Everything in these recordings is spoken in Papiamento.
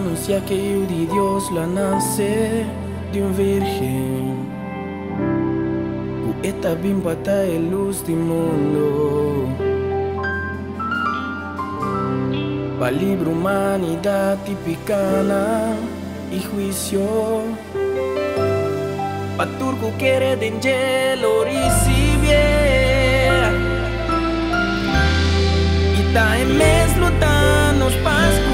Anuncia ku Yu di Dios lo nase di un virgen. Ku e ta bin pa ta e lus di mundu. Pa libra humanidat di pikánan i huisio. Pa tur ku kere den dje lo risibié. I ta e mes lo ta nos Pasku.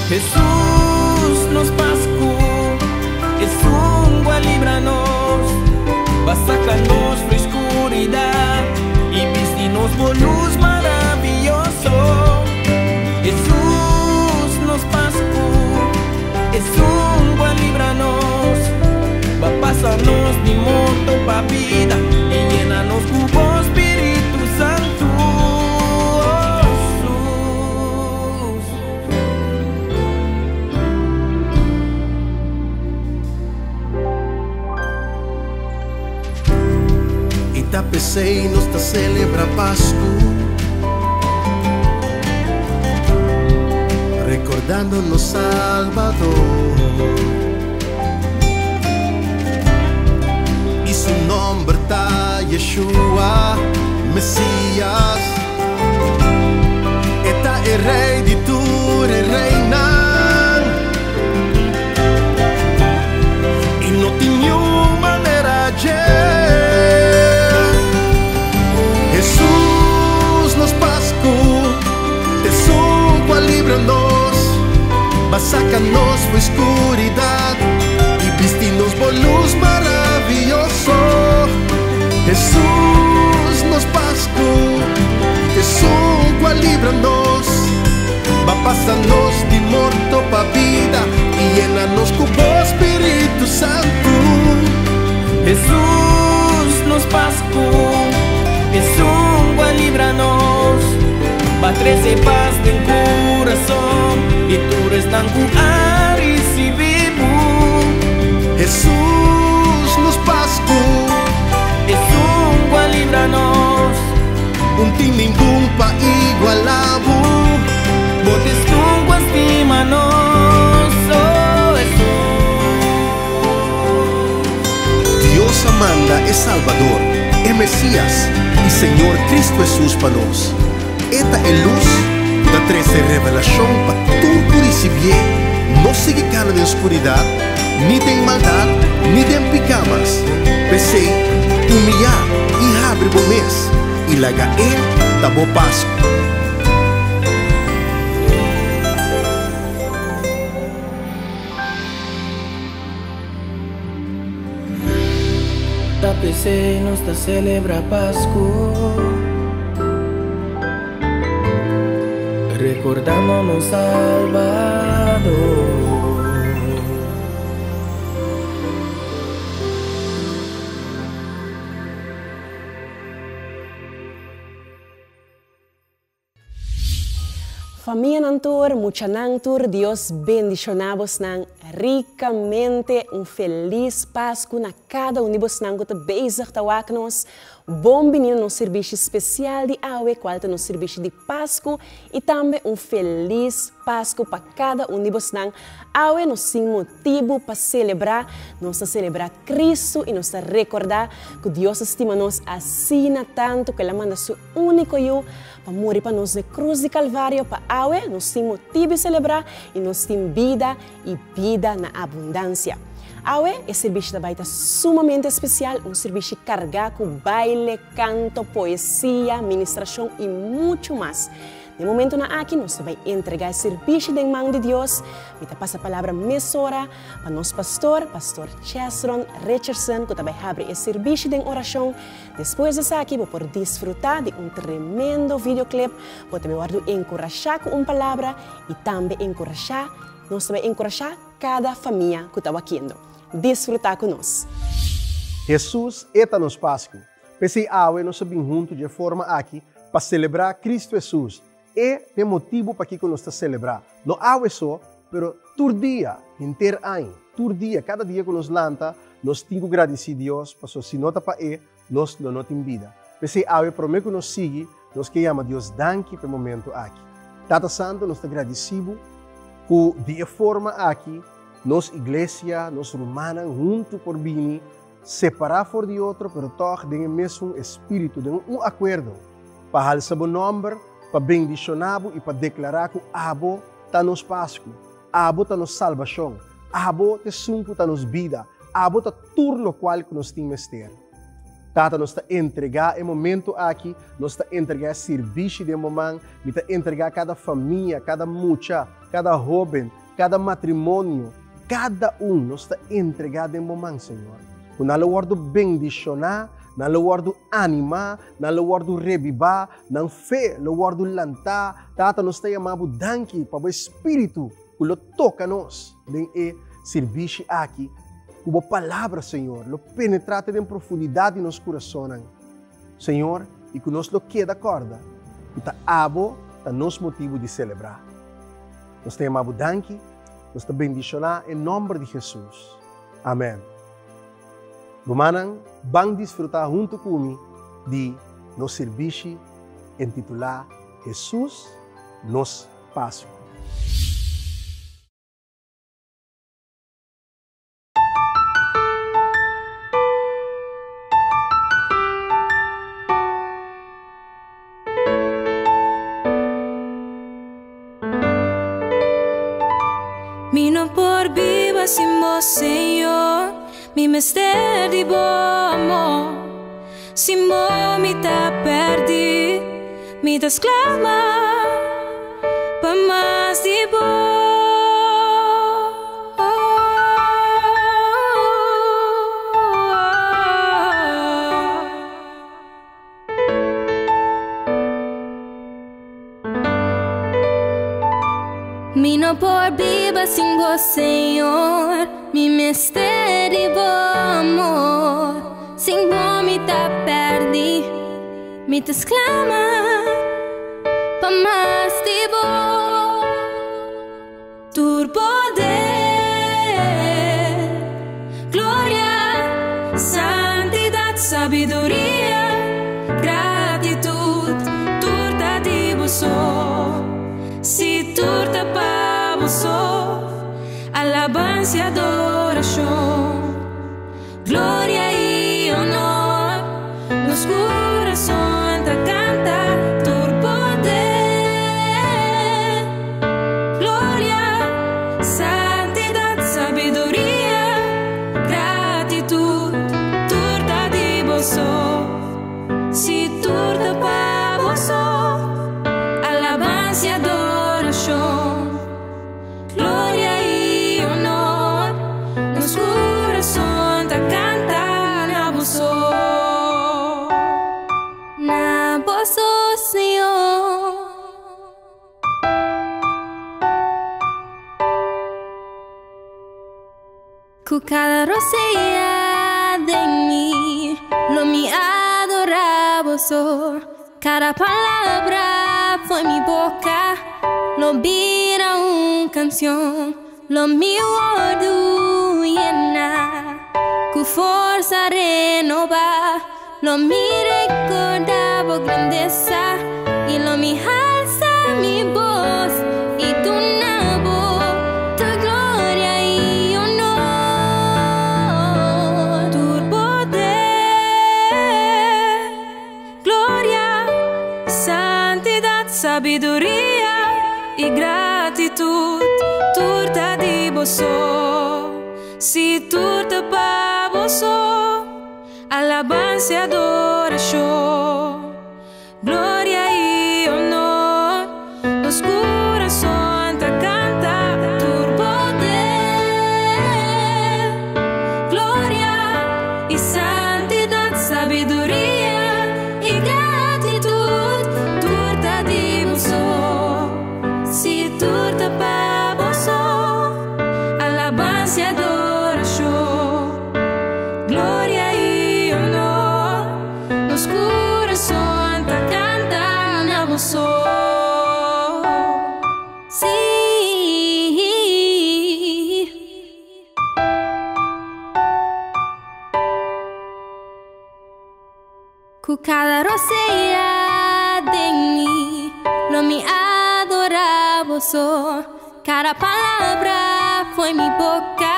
Hesus nos Pasku, esun ku a libra nos, pa saka nos for skuridat i bisti nos bo lus maravioso. Hesus nos Pasku, esun ku a libra nos, pa pasa nos di morto pa bida i yena nos ku bo Spiritu Santu. Oh, Hesus. I ta p'esei nos ta celebra Pascu, recordando nos Salbador. I su nomber ta Yeshua, Mesias. E ta e Rey di tur e reynan. I no tin niun manera dje. Hesus nos Pasku, t'esun ku a libra nos, B'a saka nos for skuridat i bisti nos bo lus maravioso. Hesus nos Pasku, t'esun ku a libra nos, B'a pasa nos di morto pa bida i yena nos ku bo Spiritu Santu. Hesus nos Pasku, esun ku a libra nos, B'a trese pas den kurason di tur esnan ku a risibi bo. Hesus nos Pasku, Esun ku a libra nos. Un tin ningun pa igualá bo. Bo ta esun ku a stima nos, oh Hesus. Dios a manda e Salbador, e Mesías i Señor Cristo Hesus pa nos. E ta e lus ku ta trese revelashon pa tur ku risibié no sigui kana den skuridat, ni den maldat, ni den piká mas. P'esei, humiyá i habri bo mes, i laga E ta bo Pasku. Ta p'esei nos ta selebrá Pasku, rekordando nos Salbador. Famianan tur, muchanan tur, Dios bendiciona bosnan ricamente, un feliz Pascu na cada un di bosnan cu ta bezig ta wak nos. Bon bini na nos servicio special di awe, cual ta nos servicio di Pascu, y tambe un feliz Pascu pa cada un di bosnan. Awe nos tin motibu pa celebra, nos ta celebra Cristo y nos ta recorda cu Dios a stima nos asina tanto cu El a manda su úniko Yu pa muri pa nos n'e krus di Kalvario pa awe nos tin motibu di selebrá i nos tin bida i bida na abundansia. Awe e sirbishi ta bai ta sumamente spesial, un sirbishi kargá ku baile, kanto, poesia, ministrashon i muchu mas. Den momentunan aki nos ta bai entregá e sirbishi den man di Dios. Mi ta pasa palabra mesora pa nos pastor, Pastor Chesron Richardson, ku ta bai habri e sirbishi den orashon. Despues di esaki bo por disfrutá di un tremendo videoclip, bo ta bai wòrdu enkurashá ku un palabra i tambe enkurashá, nos ta bai enkurashá kada famia ku ta wakiendo. Disfrutá ku nos! Hesus e ta nos Pasku. P'esei awe nos a bin huntu dje forma aki pa selebrá Kristu Hesus. E ta e motibu pakiko nos ta selebrá, no awe so, pero tur dia, henter aña. Tur dia, kada dia ku nos lanta, nos tin ku gradisí Dios, pasobra si no ta pa E, nos lo no tin bida. P'esei awe promé ku nos sigui, nos ke yama Dios danki pa e momentu aki. Tata Santu, nos ta gradisí Bo ku di e forma aki nos iglesia, nos rumannan huntu por bini separá for di otro pero tòg den e mesun espíritu, den un akuerdo pa halsa Bo nòmber, pa bendishoná Bo i pa deklará ku Abo ta nos Pasku, Abo ta nos salbashon, Abo ta esun ku ta nos bida, Abo ta tur lokual ku nos tin mester. Tata, nos ta entregá e momento aki, nos ta entregá e sirbishi den Bo man, mi ta entregá kada famia, kada mucha, kada hóben, kada matrimonio, kada un nos ta entregá den Bo man, Señor. Ku nan lo wòrdu bendishoná, nan lo wòrdu animá, nan lo wòrdu rebibá, nan fe lo wòrdu lantá. Tata, nos ta yama Bo danki pa Bo Espíritu ku lo toka nos den e sirbishi aki. Ku Bo Palabra, Señor, lo penetrá te den profundidat di nos kurasonnan, Señor, i ku nos lo keda kòrda ku ta Abo ta nos motibu di selebrá. Nos ta yama Bo danki, nos ta bendishoná e nòmber di Hesus. Amèn. Rumannan, ban disfrutá huntu ku mi di nos sirbishi entitulá Hesus, Nos Pasku. Mi no por biba sin bo, Señor. Mi mester di bo amor. Sin bo mi ta perdí. Mi ta sklama pa mas di bo. Mi no por biba sin bo, Señor. Mi mester di bo amor. Sin bo mi ta perdí. Mi ta sklama pa mas di bo. Tur poder, gloria, santidat, sabiduria, gratitut, tur ta di bo so. Sí, tur ta pa bo so. Alabansa i adorashon, gloria i honor, nos kurason ta kanta tur poder, gloria, santidat, sabiduria, gratitut, tur ta di bo so. Sí, tur ta pa bo so. Alabansa i adorashon. Gloria i honor, nos kurason ta kanta na bo so. Na bo so, Señor. Ku kada rosea den mi, lo mi adorá bo so. Kada palabra fo'i mi boka lo bira un kansion. Lo mi wòrdu yená ku forsa renobá. Lo mi rekordá bo grandesa i lo mi halsa mi bos i duna bo tur gloria i honor. Tur poder, gloria, santidat, sabiduria i gratitut, tur ta di bo so. Sí, tur ta pa bo so. Alabansa i adorashon, gloria i honor, nos kurason ta kanta tur poder. Gloria i santidat, sabiduria i gratitut, tur ta di bo so, sí, tur ta pa bo so. Alabansa i adorashon. Gloria i honor, nos kurason ta kanta na bo so. Sí. Ku kada rosea den mi, lo mi adorá. boso. Kada palabra fo'i mi boka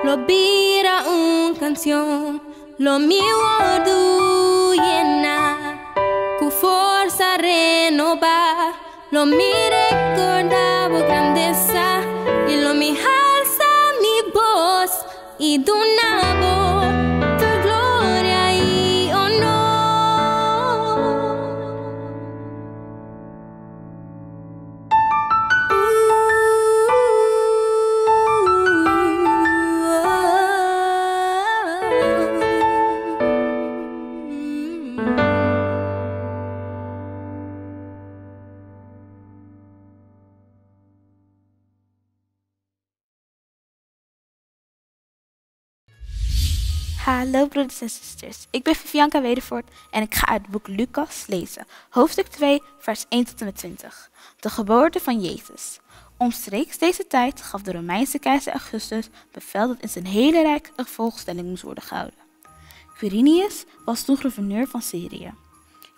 lo bira un kansion. Lo mi wòrdu yená ku forsa renobá. Lo mi rekordá bo grandesa i lo mi halsa mi bos i duna bo tur gloria i honor. Hallo broeders en zusters, ik ben Vivianka Wedervoort en ik ga uit het boek Lucas lezen, hoofdstuk 2, vers 1 tot en met 20. De geboorte van Jezus. Omstreeks deze tijd gaf de Romeinse keizer Augustus bevel dat in zijn hele rijk een volkstelling moest worden gehouden. Quirinius was toen gouverneur van Syrië.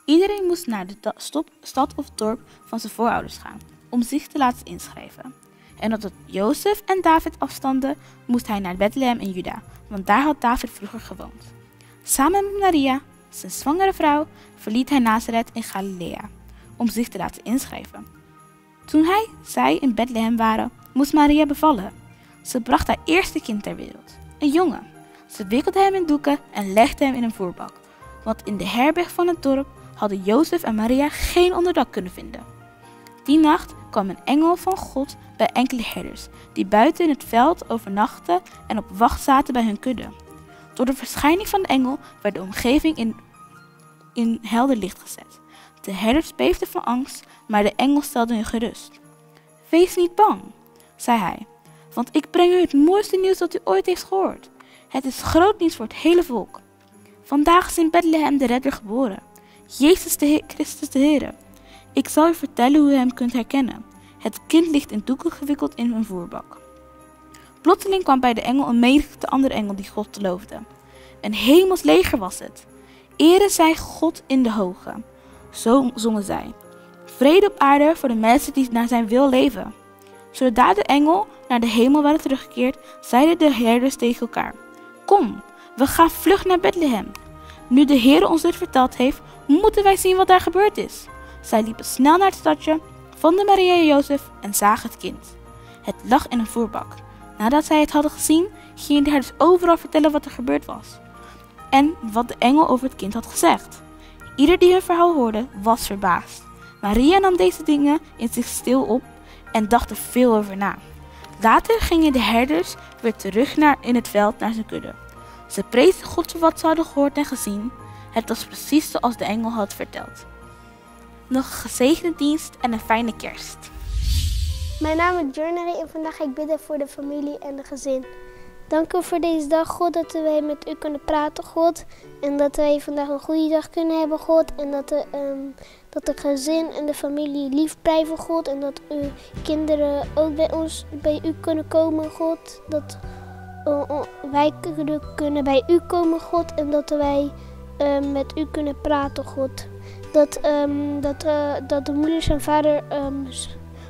Iedereen moest naar de stad of dorp van zijn voorouders gaan om zich te laten inschrijven. En omdat Jozef en David afstanden, moest hij naar Bethlehem in Juda, want daar had David vroeger gewoond. Samen met Maria, zijn zwangere vrouw, verliet hij Nazareth in Galilea om zich te laten inschrijven. Toen zij in Bethlehem waren, moest Maria bevallen. Ze bracht haar eerste kind ter wereld, een jongen. Ze wikkelde hem in doeken en legde hem in een voerbak, want in de herberg van het dorp hadden Jozef en Maria geen onderdak kunnen vinden. Die nacht kwam een engel van God bij enkele herders, die buiten in het veld overnachtten en op wacht zaten bij hun kudde. Door de verschijning van de engel werd de omgeving in helder licht gezet. De herders beefden van angst, maar de engel stelde hun gerust. Wees niet bang, zei hij, want ik breng u het mooiste nieuws dat u ooit heeft gehoord. Het is groot nieuws voor het hele volk. Vandaag is in Bethlehem de redder geboren, Jezus de Christus de Heere. Ik zal u vertellen hoe u hem kunt herkennen. Het kind ligt in doeken gewikkeld in een voerbak. Plotseling kwam bij de engel een menigte andere engel die God loofde. Een hemels leger was het. Ere zij God in de hoge. Zo zongen zij. Vrede op aarde voor de mensen die naar zijn wil leven. Zodra de engel naar de hemel waren teruggekeerd, zeiden de herders tegen elkaar: Kom, we gaan vlug naar Bethlehem. Nu de Heere ons dit verteld heeft, moeten wij zien wat daar gebeurd is. Zij liepen snel naar het stadje, vonden Maria en Jozef en zagen het kind. Het lag in een voerbak. Nadat zij het hadden gezien, gingen de herders overal vertellen wat er gebeurd was en wat de engel over het kind had gezegd. Ieder die hun verhaal hoorde, was verbaasd. Maria nam deze dingen in zich stil op en dacht er veel over na. Later gingen de herders weer terug in het veld naar zijn kudde. Ze prezen God voor wat ze hadden gehoord en gezien. Het was precies zoals de engel had verteld. Nog een gezegende dienst en een fijne kerst. Mijn naam is Journey en vandaag ga ik bidden voor de familie en de gezin. Dank u voor deze dag, God, dat wij met u kunnen praten, God. En dat wij vandaag een goede dag kunnen hebben, God. En dat de gezin en de familie lief blijven, God. En dat uw kinderen ook bij u kunnen komen, God. Dat wij kunnen bij u komen, God. En dat wij met u kunnen praten, God. Dat de moeders en vader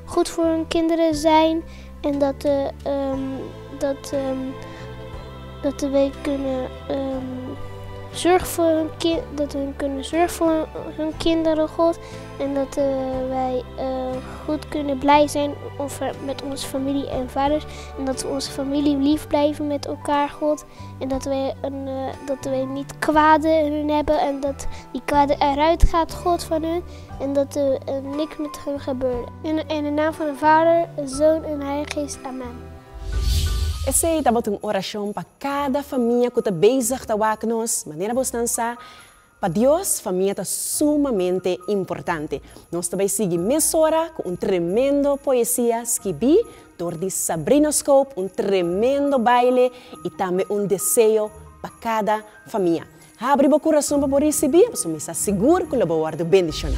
goed voor hun kinderen zijn. En dat wij kunnen zorgen voor hun dat we kunnen zorgen voor hun kinderen, God. En dat wij goed kunnen blij zijn met onze familie en vaders. En dat we onze familie lief blijven met elkaar, God. En dat wij niet kwade in hun hebben. En dat die kwade eruit gaat, God, van hun. En dat er niks met hun gebeurt. In de naam van de Vader, de Zoon en de Heilige Geest. Amen. Esei tabata un orashon pa kada famia ku ta bezig ta wak nos, manera bo sa, pa Dios, famia ta sumamente importante. Nos ta bai sigui mesora ku un tremendo poesia skibí dor di Sabrina Scope, un tremendo baile i tambe un deseo pa kada famia. Habri bo kurason pa por risibí, pasobra mi sa sigur ku lo bo wòrdu bendishoná.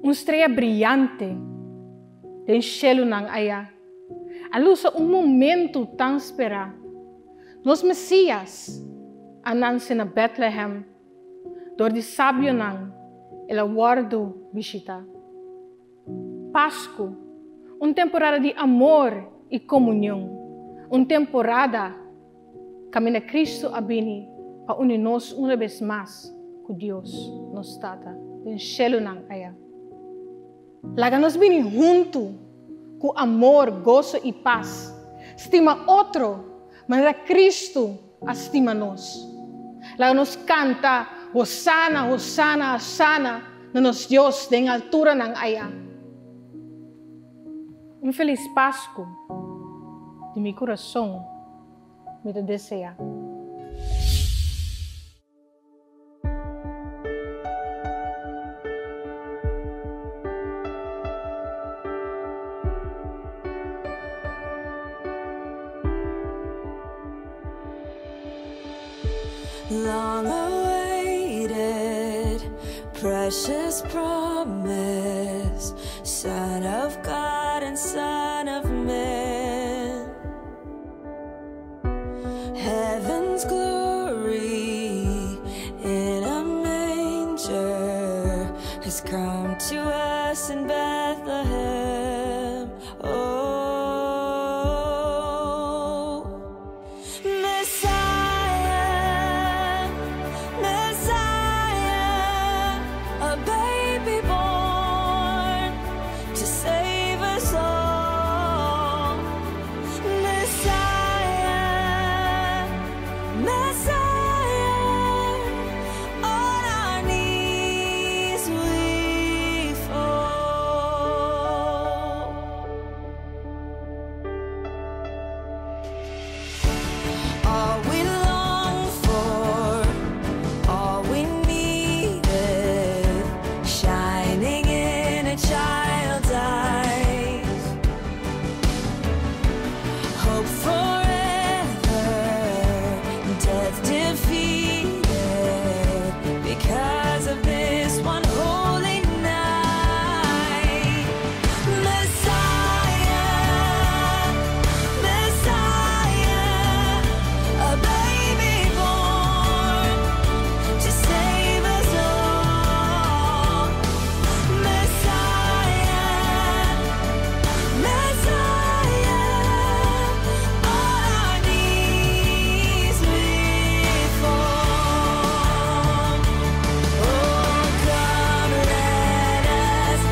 Un strea briyante den shelunan aya a lusa un momentu tan sperá. Nos Mesias a nanse na Bètlehèm, dor di sabionan el a wòrdu bishitá. Pasku, un temporada di amor i komunion, un temporada kaminda Kristu a bini pa uni nos una bes mas ku Dios, nos Tata, den shelunan ayá. Laga nos bini huntu ku amor, goso i pas, stima otro manera Kristu a stima nos. Laga nos kanta Hosana, Hosana, Hasana na nos Dios den alturanan ayá. Un felis Pasku di mi kurason mi ta deseá. Long awaited, precious promise, Son of God and Son of Man. Heaven's glory in a manger has come to us in Bethlehem. Oh, Messiah, Messiah, a baby born to save us all. Messiah, Messiah, on our knees we fall. All we long for, all we needed, shining in a child's eyes. Hope forever, death defeated, because of this one holy night. Messiah, Messiah, a baby born to save us all. Messiah, Messiah, on our knees we fall. Oh, come, let us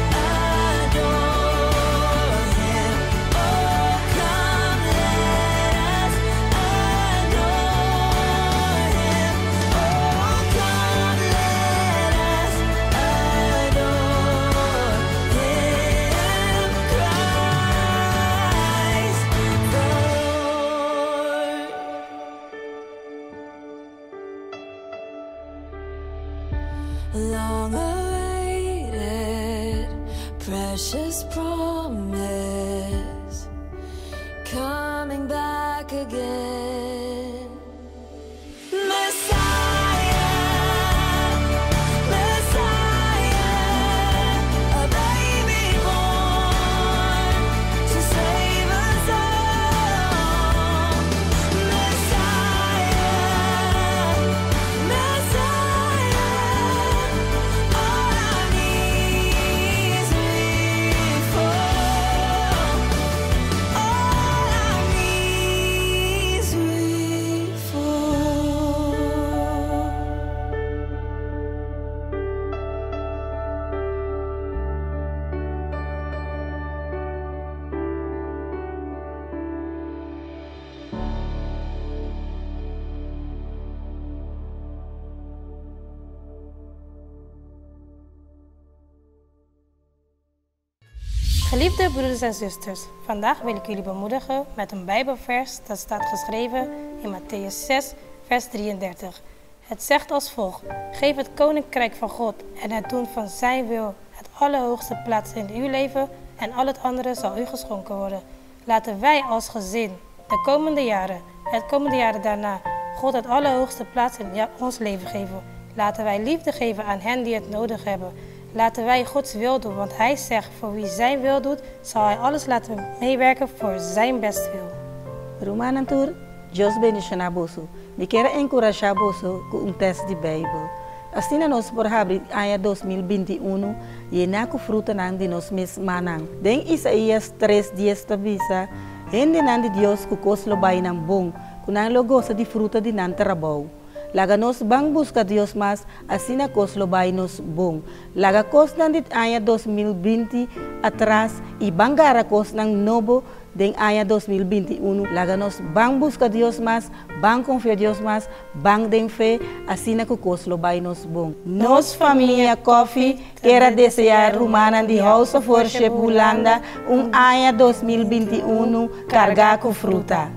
adore Him. Oh, come, let us adore Him. Oh, come, let us adore Him, Christ the Lord. Long awaited, precious promise, coming back again. Messiah, Messiah, a baby born to save us all. Messiah, Messiah, on our knees we fall. On our knees we fall. Geliefde broeders en zusters, vandaag wil ik jullie bemoedigen met een Bijbelvers dat staat geschreven in Mattheüs 6, vers 33. Het zegt als volgt: Geef het koninkrijk van God en het doen van zijn wil het allerhoogste plaats in uw leven en al het andere zal u geschonken worden. Laten wij als gezin de komende jaren, het komende jaren daarna, God het allerhoogste plaats in ons leven geven. Laten wij liefde geven aan hen die het nodig hebben. Laten wij Gods wil doen, want Hij zegt, voor wie zijn wil doet, zal Hij alles laten meewerken voor zijn bestwil. Rumannan tur, Dios bendishoná boso. Mi kier a enkurashá boso ku un tèst di Beibel. Asina nos por habri aña 2021 yená ku frutanan di nos mes mannan. Den Isaías tres dies ta bisa, Hendenan di Dios ku kos lo bai nan bon, ku nan lo gosa di fruta di nan trabou. Laga nos ban buska Dios mas, asina kos lo bai nos bon. Laga kosnan di aña 2020 atras i ban gara kosnan nobo den aña 2021. Laga nos ban buska Dios mas, ban konfia Dios mas, ban den fe, asina ku kos lo bai nos bon. Nos famia Coffie kier a deseá rumannan di House of Worship Hulanda un aña 2021 kargá ku fruta.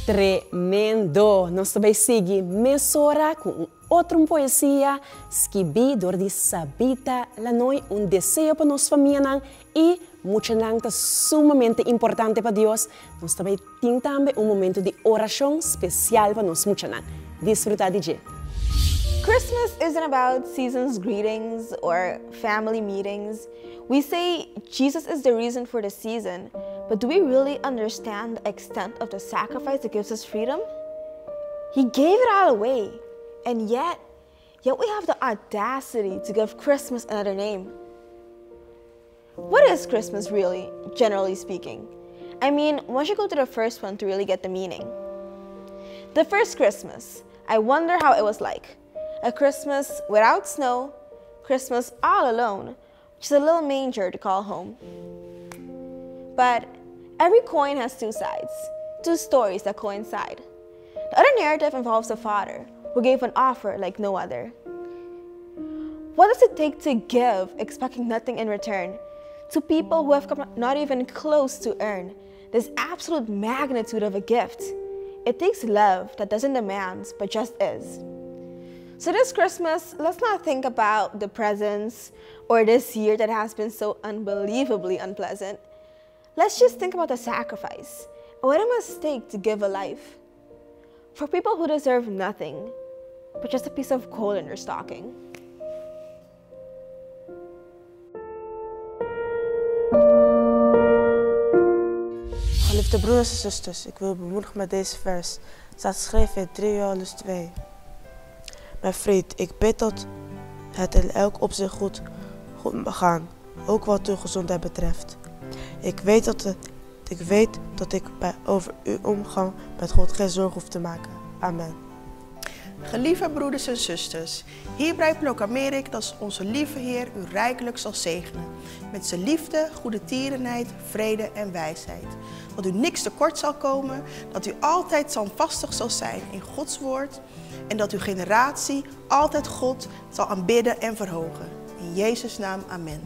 Tremendo! Nos ta bai sigui mesora ku un otro un poesia skibí dor di Sabita Lanoy, un deseo pa nos famianan i muchanan ta sumamente importante pa Dios. Nos ta bai tin tambe un momento di orashon spesial pa nos muchanan. Disfrutá di dje! Christmas isn't about season's greetings or family meetings. We say Jesus is the reason for the season, but do we really understand the extent of the sacrifice that gives us freedom? He gave it all away, and yet, yet we have the audacity to give Christmas another name. What is Christmas really, generally speaking? I mean, one should go to the first one to really get the meaning. The first Christmas, I wonder how it was like. A Christmas without snow, Christmas all alone, just a little manger to call home. But every coin has two sides, two stories that coincide. The other narrative involves a father who gave an offer like no other. What does it take to give, expecting nothing in return, to people who have come not even close to earn this absolute magnitude of a gift? It takes love that doesn't demand, but just is. So this Christmas, let's not think about the presents or this year that has been so unbelievably unpleasant. Let's just think about the sacrifice and what it must take to give a life. For people who deserve nothing, but just a piece of coal in their stocking. Geliefde broeders en zusters, ik wil bemoedigen met deze vers. Staat geschreven in 3 Johannes 2. Mijn vriend, ik bid dat het in elk opzicht goed, goed mag gaan, ook wat uw gezondheid betreft. Ik weet dat, het, ik, weet dat ik bij, over uw omgang met God geen zorg hoef te maken. Amen. Geliefde broeders en zusters, hierbij proclameer ik dat onze lieve Heer u rijkelijk zal zegenen. Met zijn liefde, goede tierenheid, vrede en wijsheid. Dat u niks tekort zal komen, dat u altijd standvastig zal zijn in Gods woord. En dat uw generatie altijd God zal aanbidden en verhogen. In Jezus' naam, amen.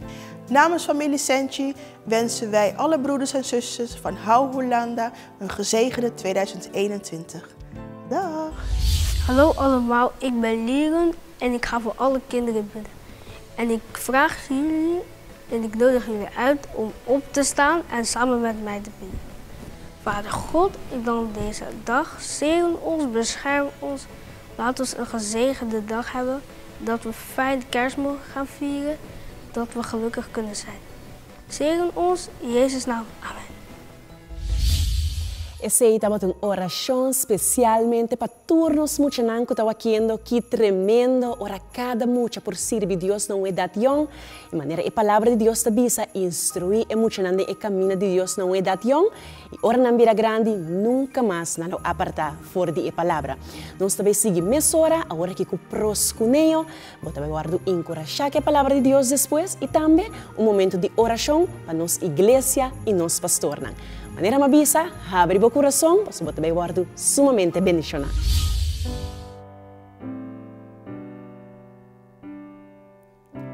Namens familie Senchi wensen wij alle broeders en zusters van Hou Holanda een gezegende 2021. Dag! Hallo allemaal, ik ben Lieren en ik ga voor alle kinderen bidden. En ik vraag jullie en ik nodig jullie uit om op te staan en samen met mij te bidden. Vader God, ik dank deze dag. Zegen ons, bescherm ons. Laat ons een gezegende dag hebben. Dat we fijn kerst mogen gaan vieren. Dat we gelukkig kunnen zijn. Zegen ons, in Jezus' naam. Amen. Esei tabata un orashon spesialmente pa tur nos muchanan ku ta wakiendo. Ki tremendo ora kada mucha por sirbi Dios na un edat yòn. E manera e Palabra di Dios ta bisa, Instruí e muchanan den e kaminda di Dios na un edat yòn, i ora nan bira grandi, nunka mas nan lo apartá for di e Palabra. Nos ta bai sigui mesora awor aki ku proskuneo. Bo ta bai wòrdu enkurashá ku e Palabra di Dios despues i tambe un momentu di orashon pa nos iglesia i nos pastornan. Manera m'a bisa, habri bo kurason pasobra bo ta bai wòrdu sumamente bendishoná.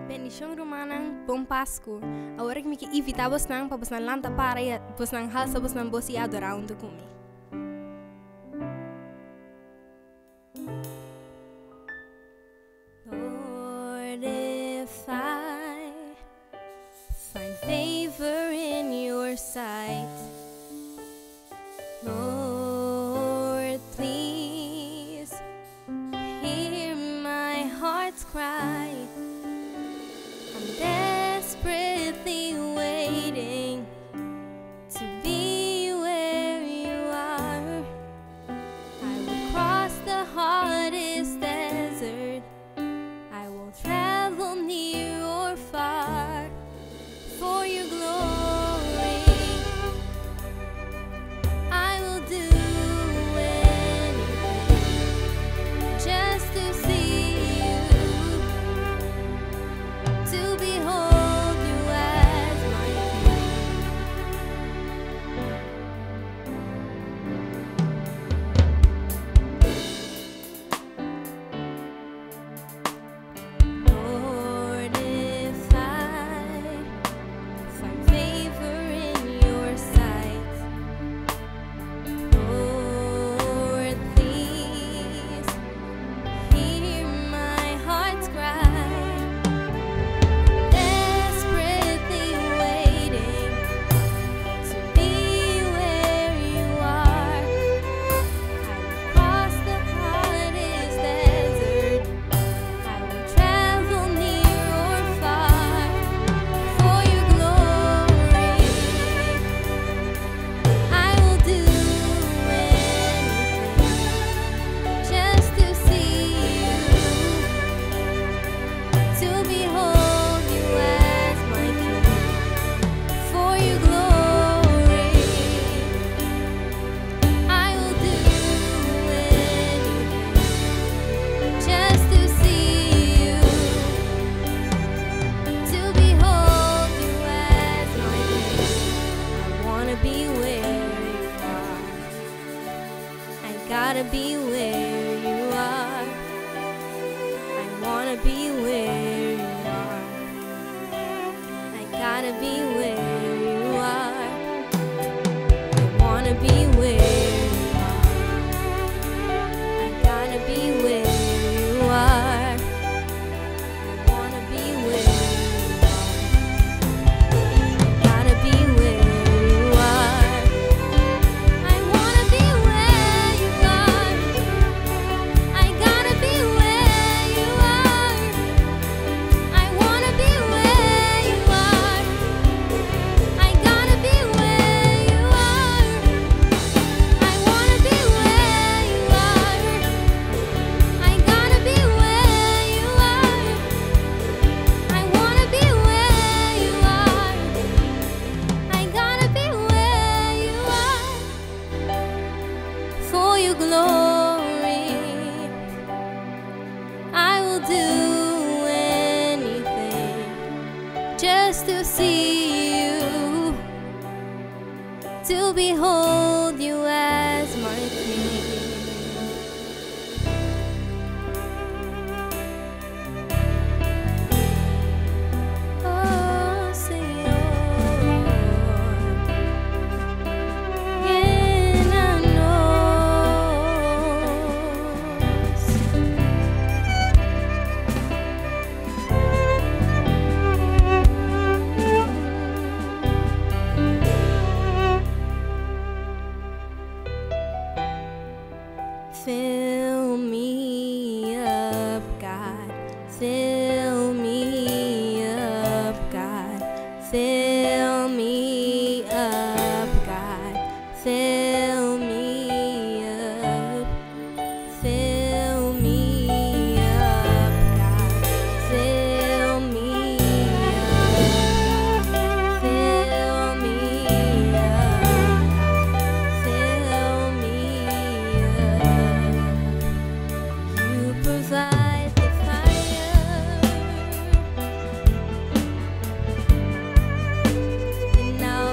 Bendishon rumannan, bon Pasku! Awor aki mi ke invitá bosnan pa bosnan lanta para i bosnan halsa bosnan bos i adorá huntu ku mi. Lord, if I find favor in your sight, Lord, please hear my heart's cry. I'm desperately waiting to be where you are. gotta be where you are. I wanna be where you are. I gotta be where you are. I wanna be where you are. I gotta be where you are. I wanna be where you are. I gotta be where you are. I wanna be where you are. I gotta be where you are. I wanna be where you are. I gotta be where you are. I wanna be where you are. I gotta be where you are. I wanna be where you are. I gotta be where you are. For your glory, I will do anything just to see you, to behold you as my king. Oh, Señor, llénanos. Fill me up, God. Fill me up, God. Fill me up, God. Fill me up. Fill me up, God. Fill me up. Fill me up. Fill me up. You provide the fire, and I'll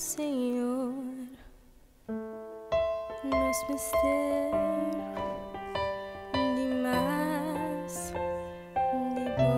Señor. Nos mester di mas di bo.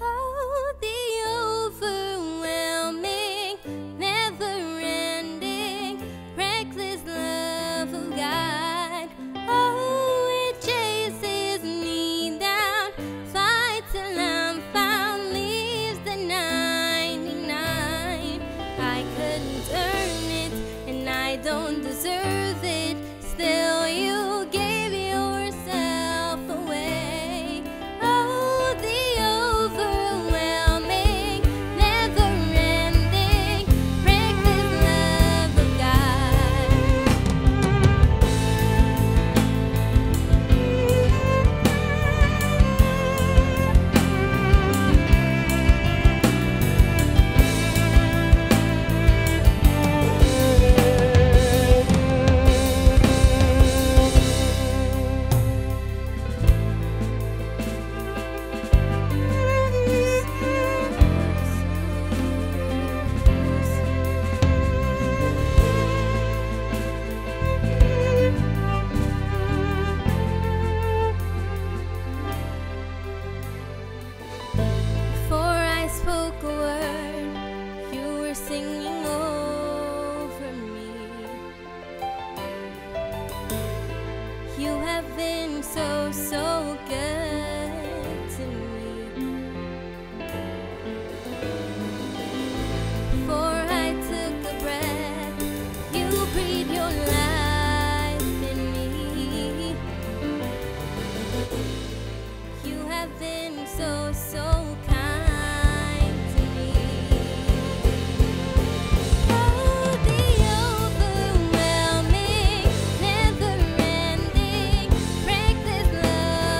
Oh, the overwhelming, never-ending, reckless love of God. Oh, it chases me down, fights till I'm found, leaves the 99. I couldn't earn it, and I don't deserve it. Still, you gave yourself away. Oh, the overwhelming, never-ending, reckless love of God. Before I spoke a word, you were singing over me. You have been so, so good to me. Before I took a breath, you breathed your life in me. You have been so, so kind to me. Oh, the overwhelming, never-ending, reckless love.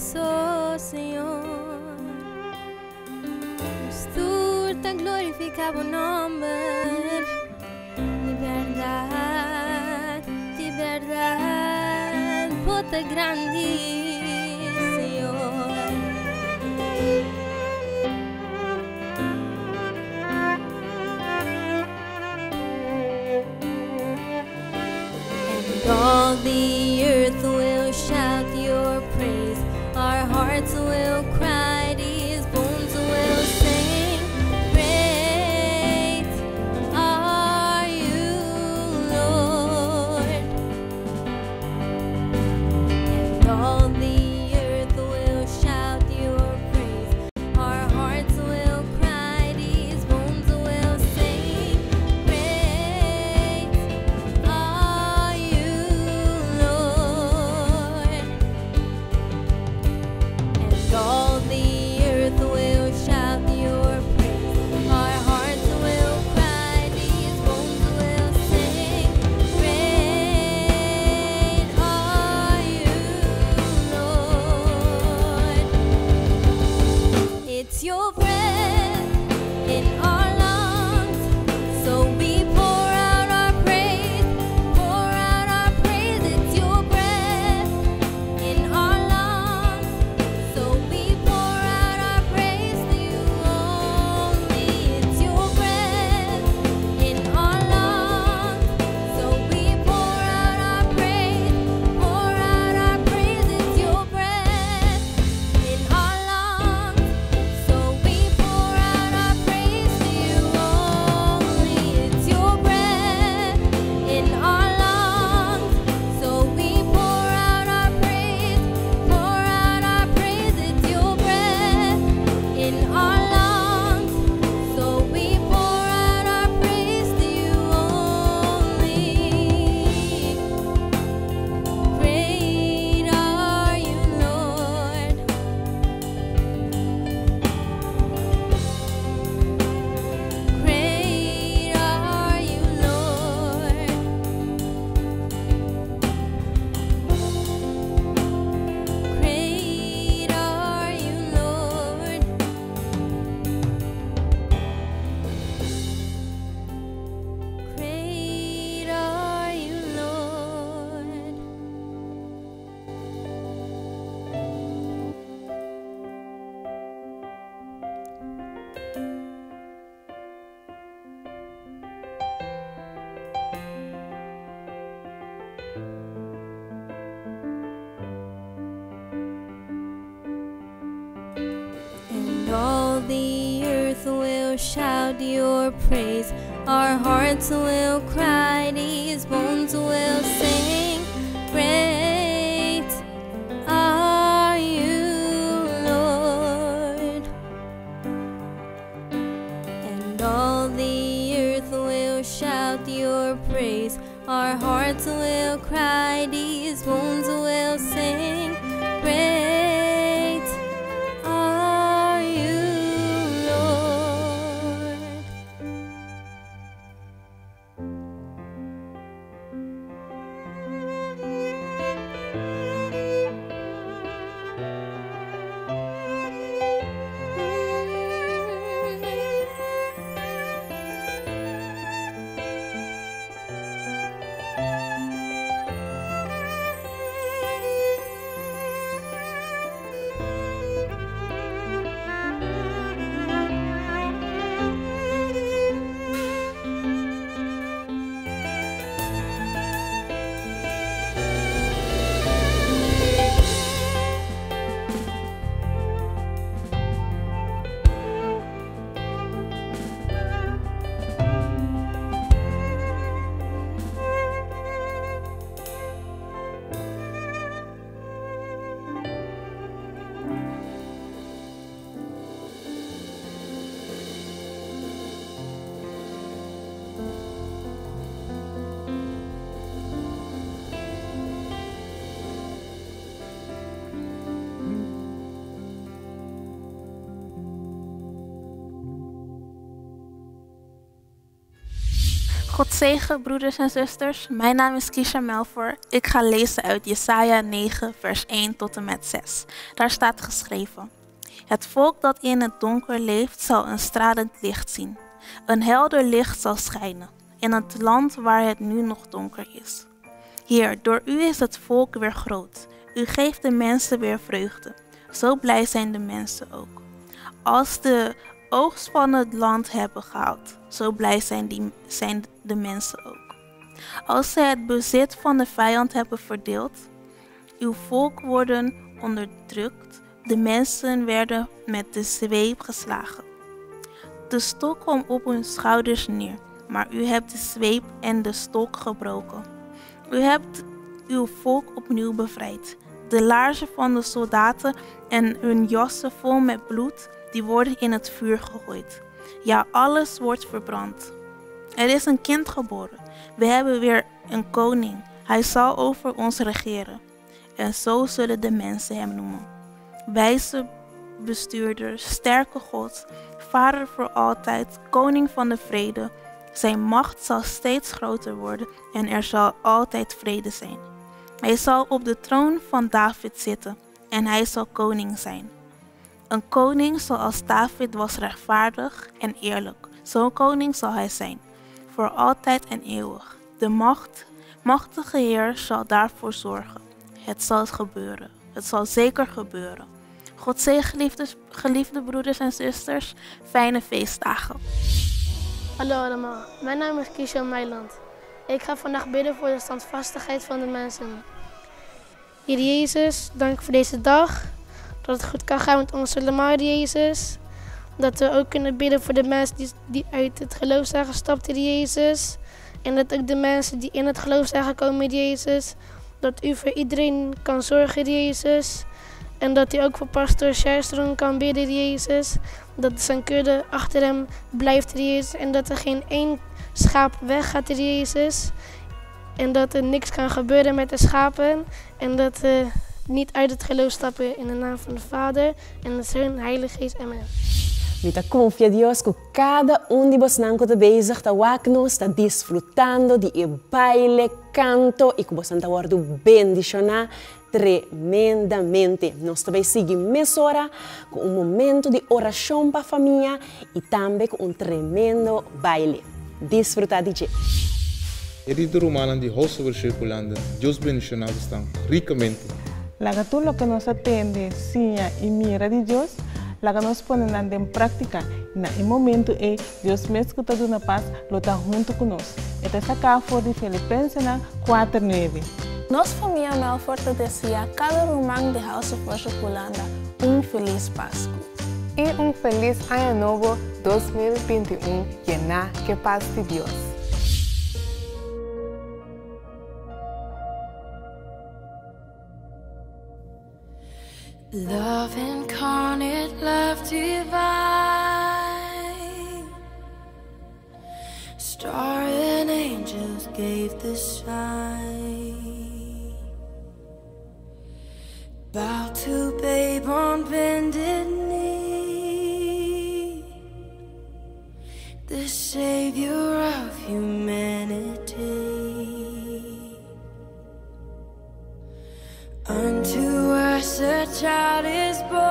so, Señor. Nos tur ta glorifiká bo nòmber. Di bèrdat, di bèrdat, bo ta grandi, Señor. And all the earth will shout your praise. Our hearts will cry, these bones will sing. Great are you, Lord. And all the earth will shout your praise. Our hearts will cry, these bones will sing. Great are you, Lord. And all the earth will shout your praise. Our hearts will cry, these bones will sing. Great are you, Lord. It's your breath in our lungs, so we pour out our praise, pour out our praise. It's your breath in our lungs, so we pour out our praise to you only. It's your breath in our lungs, so we pour out our praise, pour out our praise. It's your breath in our lungs, so we pour out our praise to you only. It's your breath in our lungs, so we pour out our praise, pour out our praise. It's your breath in our lungs, so we pour out our praise to you only. Great are you, Lord. Great are you, Lord. Great are you, Lord. Great are you, Lord. And all the earth will shout your praise. Our hearts will cry, these bones will sing. Great are you, Lord. And all the earth will shout your praise. Our hearts will cry, these bones will sing. Great are you, Lord. God zegen, broeders en zusters. Mijn naam is Kisha Melvoor. Ik ga lezen uit Jesaja 9, vers 1 tot en met 6. Daar staat geschreven: Het volk dat in het donker leeft, zal een stralend licht zien. Een helder licht zal schijnen in het land waar het nu nog donker is. Heer, door u is het volk weer groot. U geeft de mensen weer vreugde. Zo blij zijn de mensen ook. Als de oogst van het land hebben gehaald, zo blij zijn de mensen ook. Als ze het bezit van de vijand hebben verdeeld, uw volk worden onderdrukt, de mensen werden met de zweep geslagen. De stok kwam op hun schouders neer, maar u hebt de zweep en de stok gebroken. U hebt uw volk opnieuw bevrijd. De laarzen van de soldaten en hun jassen vol met bloed, die worden in het vuur gegooid. Ja, alles wordt verbrand. Er is een kind geboren. We hebben weer een koning. Hij zal over ons regeren. En zo zullen de mensen hem noemen. Wijze bestuurder, sterke God, Vader voor altijd, koning van de vrede. Zijn macht zal steeds groter worden en er zal altijd vrede zijn. Hij zal op de troon van David zitten en hij zal koning zijn. Een koning zoals David was rechtvaardig en eerlijk. Zo'n koning zal hij zijn, voor altijd en eeuwig. De machtige Heer zal daarvoor zorgen. Het zal gebeuren. Het zal zeker gebeuren. God zegen, geliefde broeders en zusters. Fijne feestdagen. Hallo allemaal, mijn naam is Kisha Meiland. Ik ga vandaag bidden voor de standvastigheid van de mensen. Heer Jezus, dank voor deze dag. Dat het goed kan gaan met ons allemaal, Heer Jezus. Dat we ook kunnen bidden voor de mensen die uit het geloof zijn gestapt, Heer Jezus. En dat ook de mensen die in het geloof zijn gekomen, Heer Jezus. Dat u voor iedereen kan zorgen, Heer Jezus. En dat u ook voor pastor Sjerstrom kan bidden, Heer Jezus. Dat zijn kudde achter hem blijft, Heer Jezus. En dat er geen één schaap weggaat, Heer Jezus. En dat er niks kan gebeuren met de schapen. En dat we niet uit het geloof stappen in de naam van de Vader en de Zoon, Heilige Geest. Amen. Mi ta konfia Dios ku kada un di bosnan ku ta bezig ta wak nos, ta disfrutando di e baile, kanto i ku bosnan ta wòrdu bendishoná tremendamente. Nos ta bai sigui mesora ku un momento di orashon pa famia i tambe ku un tremendo baile. Disfrutá di dje. Kerido rumannan di House of Worship Hulanda, Dios bendishoná bosnan rikamente. Laga tur loke nos a tende, siña i mira di Dios, laga nos pone nan den práktika, i na e momentu ei Dios mes ku ta duna pas lo ta huntu ku nos. E ta saká for di Filipensenan kuater nuebe. Nos famia Melfort ta deseá kada ruman di House of Worship Hulanda un felis Pasku. I un felis Aña Nobo 2021 yená ku e pas di Dios. Love incarnate, love divine, star and angels gave the sign. Bow to babe on bended knee, the Savior of humanity. Unto us a child is born,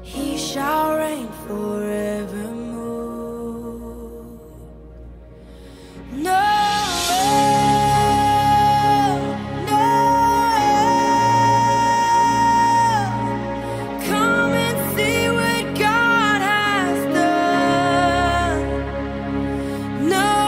he shall reign forevermore. No, no, come and see what God has done. No.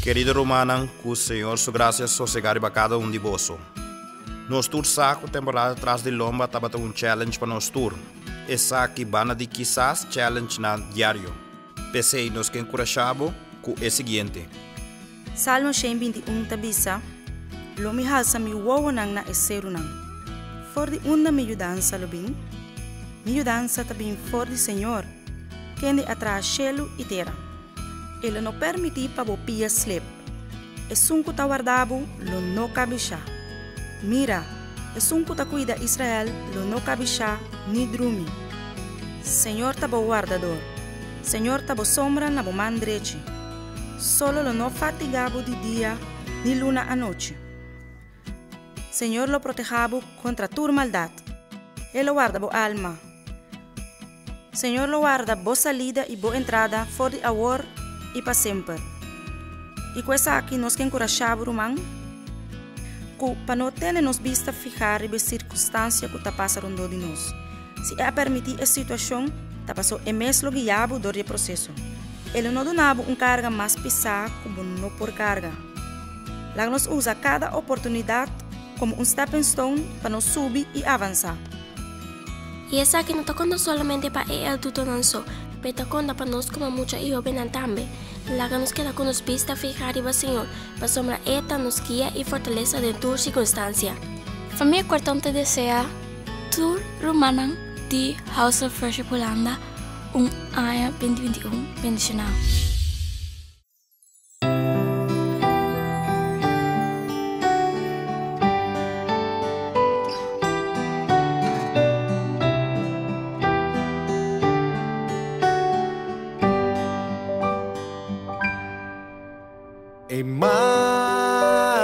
Kerido rumannan, ku Señor su grasia sosegá riba kada un di boso. Nos tur sa ku temporada tras di lomba tabata un challenge pa nos tur. Esaki banda di kisas challengenan diario. P'esei nos ke enkurashá bo ku e siguiente. Salmo 121 ta bisa, Lo mi halsa mi wowonan na e serunan. For di unda mi yudansa lo bin? Mi yudansa ta bin for di Señor, kende a traha shelu i tera. E lo no permití pa bo pia slep. Esun ku ta warda bo lo no kabishá. Mira, esun ku ta kuida Israel lo no kabishá ni drumi. Señor ta bo wardador. Señor ta bo sombra na bo man drechi. Solo lo no fatigá bo di dia ni luna anochi. Señor lo protehá bo kontra tur maldat. E lo warda bo alma. Señor lo warda bo salida i bo entrada for di awor i pa semper. I ku esaki nos ke enkurashá bo, ruman, ku pa no tene nos bista fihá riba e sirkunstansia ku ta pasa rondó di nos. Si e a permití e situashon, ta pasó e mes lo guiá bo dor di e proseso. E lo no duna bo un karga mas pisá ku bo no por karga. Laga nos usa kada oportunidat komo un stepping stone pa nos subi i avansá. I esaki no ta konta solamente pa e adultonan so, pero ta konta pa nos komo mucha i hóbennan tambe. Laga nos keda ku nos bista fihá riba Señor, pasobra E ta nos guia i fortalesa den tur sirkunstansia. Famia Kortom ta deseá tur rumannan di House of Worship Hulanda un aña 2021 bendishoná.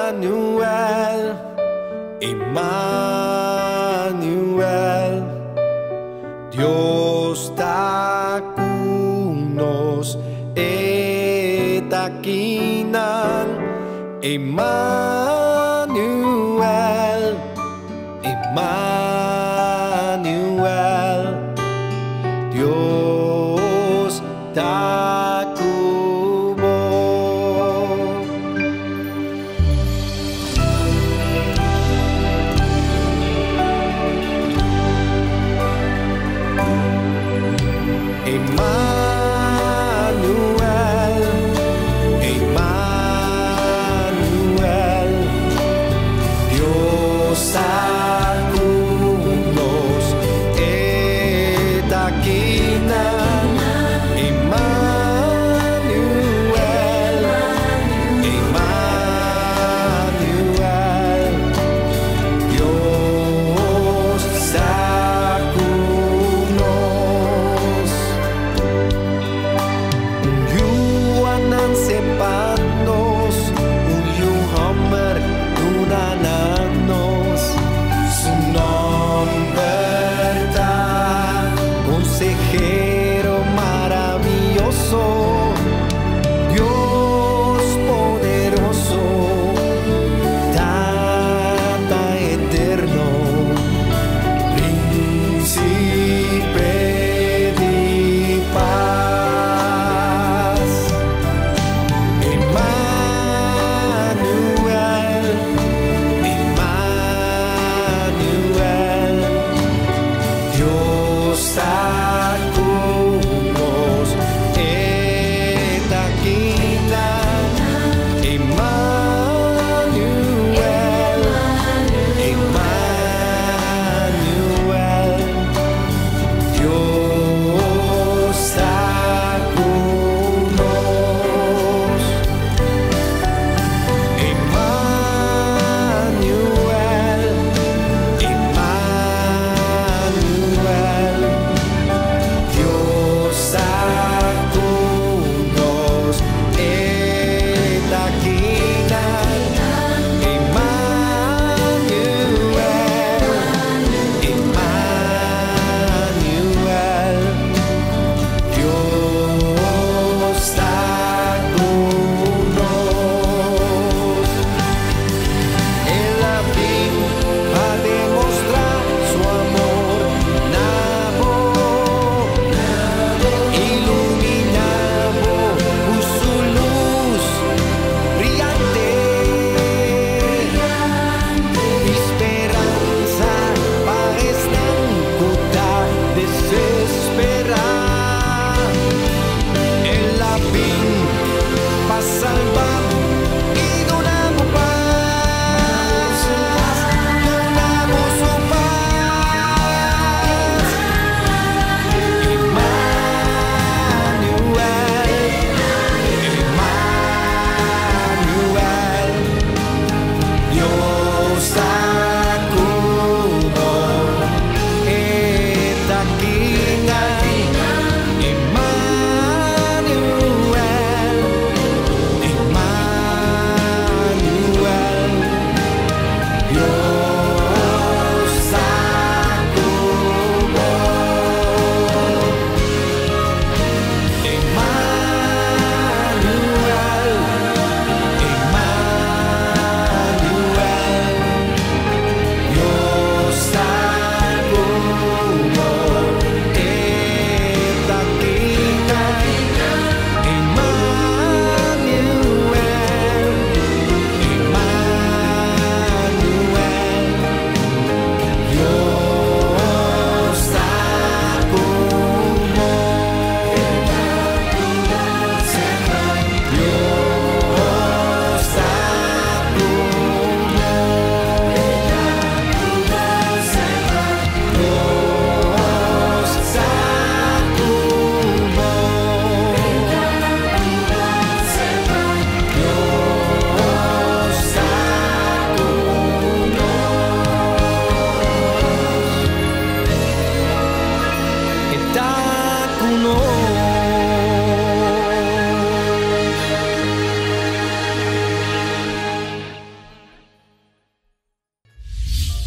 Emmanuel, Emmanuel, Dios ta ku nos, E ta akinan. Emmanuel, Emmanuel, Dios ta ku bo. Emmanuel, Emmanuel, Dios ta ku nos, E ta akinan. Emmanuel, Emmanuel, Dios ta ku nos. Un yu a nanse pa nos, un yu hòmber duná na nos.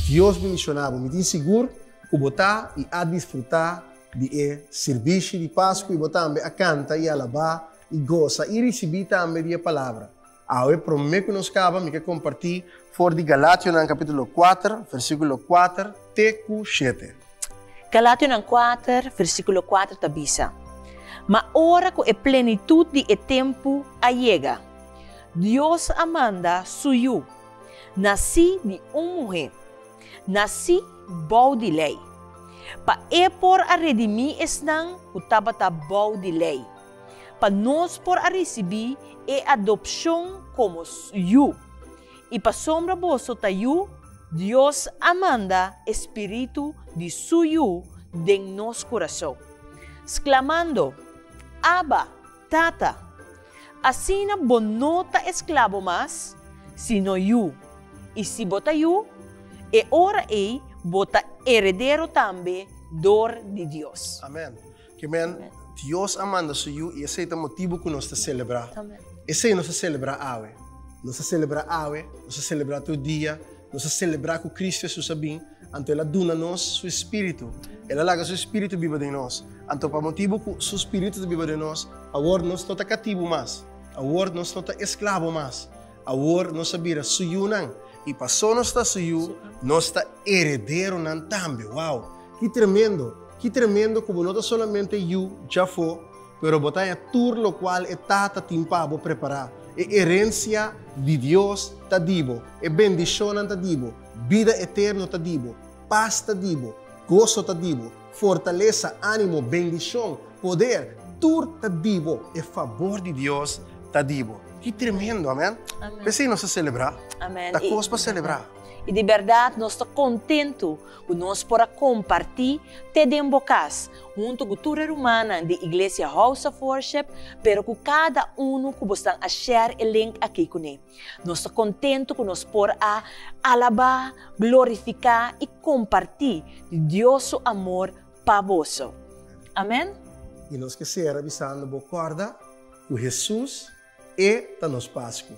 Dios bendishoná bo. Mi tin sigur ku bo ta i a disfrutá di e sirbishi di Pasku i bo tambe a kanta i alabá i gosa i risibí tambe di e Palabra. Awe promé ku nos kaba mi ke kompartí for di Galationan kapítulo kuater, versíkulo kuater te ku shete. Galationan kuater, versíkulo kuater ta bisa, Ma ora ku e plenitut di e tempu a yega, Dios a manda Su Yu, nasí di un muhé, nasí bou di lei, pa E por a redimí esnan ku tabata bou di lei, pa nos por a risibí e adopshon komo yu. I pasobra boso ta yu, Dios a manda e spiritu di su Yu den nos kurason, sklamando, Abba, Tata! Asina bo no ta esklabo mas, sino yu, i si bo ta yu, e ora ei bo ta heredero tambe dor di Dios. Amen. Ke men, Dios a manda su Yu i esei ta motibu ku nos ta selebrá. Esei nos ta selebrá awe. Nos ta selebrá awe, nos ta selebrá tur dia, nos ta selebrá ku Kristu Hesus a bin, anto El a duna nos su Spiritu. El a laga su Spiritu biba den nos. Anto pa motibu ku su Spiritu ta biba den nos, awor nos no ta katibu mas, awor nos no ta esklabo mas, awor nos a bira su yunan. I paso nos ta su yu, nos ta herederonan tambe. Wow! Ki tremendo! Ki tremendo ku bo no ta solamente yu djafó, pero bo ta haña tur lokual e Tata tin pa bo prepará. E herensia di Dios ta di bo, e bendishonnan ta di bo, bida eterno ta di bo, pas ta di bo, goso ta di bo, fortalesa, ánimo, bendishon, poder, tur ta di bo. E fabor di Dios ta di bo. Ki tremendo, amèn? P'esei nos ta selebrá. Ta kos pa selebrá. I di bèrdat nos ta kontentu ku nos por a kompartí te den bo kas, huntu ku tur e rumannan di Iglesia House of Worship, pero ku kada unu ku bo stan a share e link akí kuné. Nos ta kontentu ku nos por a alabá, glorifiká i kompartí di Dios su amor pa boso. Amèn. I nos ke sera bisando bo kòrda ku Hesus e ta nos Pasku,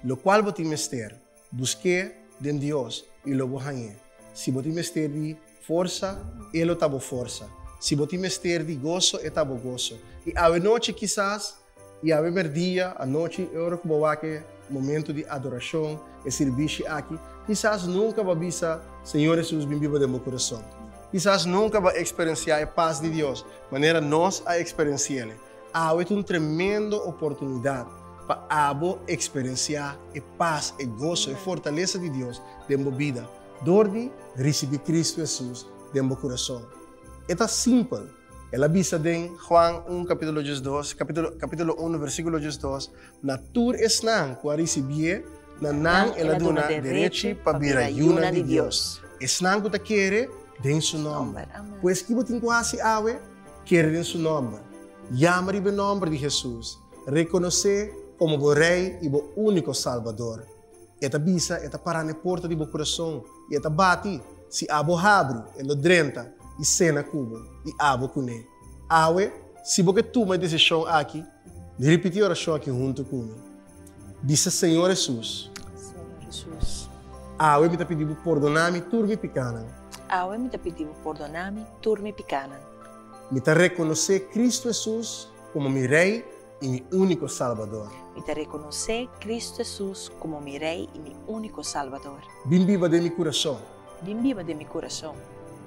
lokual bo tin mester. Busk'é den Dios i lo bo hañ'é. Si bo tin mester di forsa, E lo ta bo forsa. Si bo tin mester di goso, E ta bo goso. I awe nochi kisas, i awe merdia, anochi, e ora ku bo wak e momentu di adorashon, e sirbishi aki, kisas nunka bo a bisa, Señor Hesus, bin biba den bo kurason. Kisas nunka bo a eksperensiá e pas di Dios manera nos a eksperensi'el. Awe ta un tremendo oportunidat pa abo eksperensiá e pas, e goso, e fortalesa di Dios den bo bida dor di risibí Kristu Hesus den bo kurason. E ta simpel. El a bisa den Juan un kapítulo diesdos, kapítulo, kapítulo unu versíkulo diesdos, Na tur esnan ku a risibié, na nan el a duna derechi pa bira yunan di Dios, esnan ku ta kere den su nòmber. Pues ki bo tin ku hasi awe? Kere den su nòmber. Yama riba e nòmber di Hesus. Rekonos'é komo bo Rei i bo úniko Salbador. E ta bisa, e ta pará na e porta di bo kurason i e ta bati. Si abo habri, e lo drenta i sena ku bo i abo kuné. Awe, si bo ke tuma e desishon aki, ripití e orashon aki huntu ku mi. Bisa, Señor Hesus. Señor Hesus. Awe mi ta pidi bo pordoná mi tur mi pikánan. Awe mi ta pidi bo pordoná mi tur mi pikánan. Mi ta rekonosé Kristu Hesus komo mi Rei i mi úniko Salbador. Mi ta rekonosé Kristu Hesus komo mi Rei i mi úniko Salbador. Bin biba den mi kurason. Bin biba den mi kurason.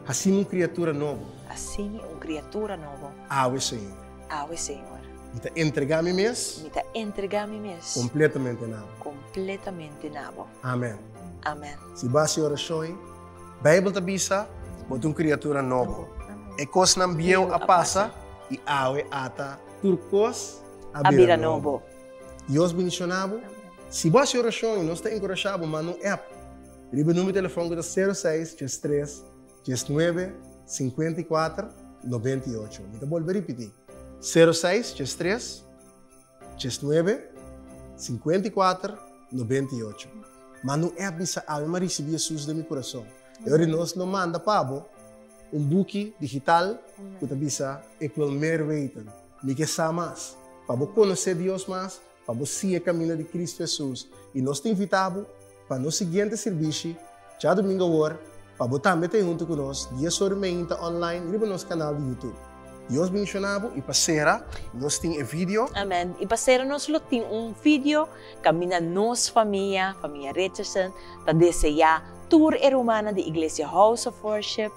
Hasi mi un kriatura nobo. Hasi mi un kriatura nobo. Awe, Señor. Awe, Señor. Mi ta entregá mi mes. Mi ta entregá mi mes. Kompletamente na bo. Kompletamente na bo. Amen. Amen. Si bo hasi orashon ei, Beibel ta bisa, Bo ta un kriatura nobo. E kosnan bieu a pasa i awe ata tur kos a bira nobo. Dios bendishoná bo. Si bo hasi orashon i nos ta enkurashá bo, manda un app riba e numero di telefòn ku ta sero seis djes tres 19 54 98. Mi ta bolbe ripití, 06 13 19 54 98. Manda un app bisa awe m'a risibí Hesus den mi kurason. E ora nos lo manda pa bo un buki digital ku ta bisa Ik wil meer weten, Mi ke sa mas, pa bo konosé Dios mas, pa bo siña e kaminda di Kristu Hesus. I nos ta invitá bo pa nos siguiente sirbishi djadumingu awor. Pa bo tambe ta huntu ku nos 10 or meinta online riba nos kanal di YouTube. Dios bendishoná bo i pa sera nos tin e video. Amen. I pa sera nos lo tin un video kaminda nos famia, famia Richardson, ta deseá tur e rumannan di Iglesia House of Worship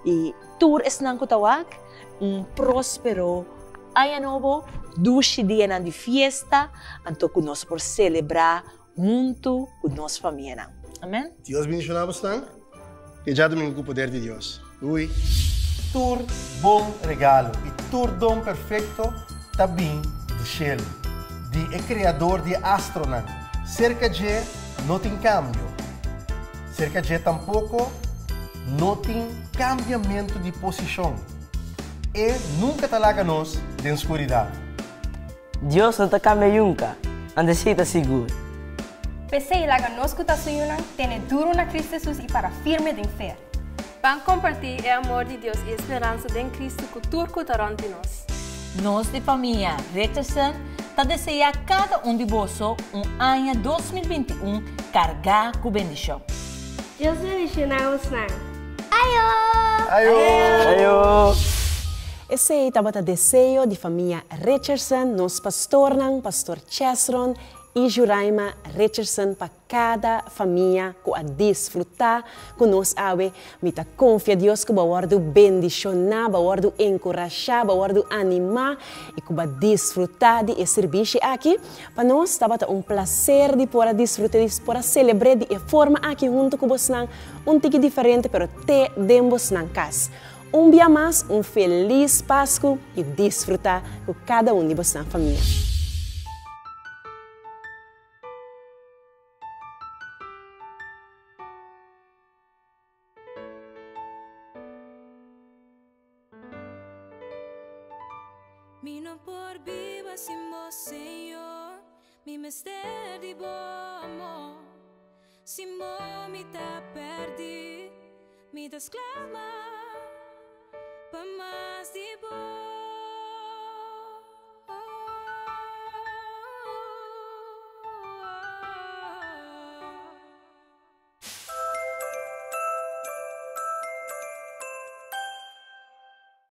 i tur esnan ku ta wak un próspero aña nobo, dushi dianan di fiesta, anto ku nos por selebrá huntu ku nos famianan. Amen. Dios bendishoná bosnan. Te djadumingu ku poder di Dios. Doei. Tur bon regalo i tur don perfekto ta bin di shelu, di e Kreador di e astronan. Serka dje no tin kambio. Serka dje tampoko no tin kambiamentu di posishon. E nunka ta laga nos den skuridat. Dios no ta kambia yunka, anto esei ta sigur. P'esei, laga nos ku ta su yunan tene duru na Kristu Hesus i para firme den fe. Ban kompartí e amor di Dios i e speransa den Kristu ku tur ku ta rònt di nos. Nos di famia Richardson ta deseá kada un di boso un aña 2021 kargá ku bendishon. Dios bendishoná bosnan. Ayo! Ayo! Ayo! Esei tabata deseo di famia Richardson, nos pastornan, Pastor Chesron i Juraima Richardson pa kada famia ku a disfrutá ku nos awe. Mi ta konfia Dios ku bo a wòrdu bendishoná, bo a wòrdu enkurashá, bo a wòrdu animá i ku bo a disfrutá di e sirbishi aki. Pa nos tabata un plaser di por a disfrut'é, di por a selebr'é di e forma aki huntu ku bosnan, un tiki diferente pero te den bosnan kas. Un bia mas un felis Pasku i disfrutá ku kada un di bosnan famia. Mi no por biba sin bo, Señor. Mi mester di bo amor. Sin bo mi ta perdí. Mi ta sklama pa mas di bo.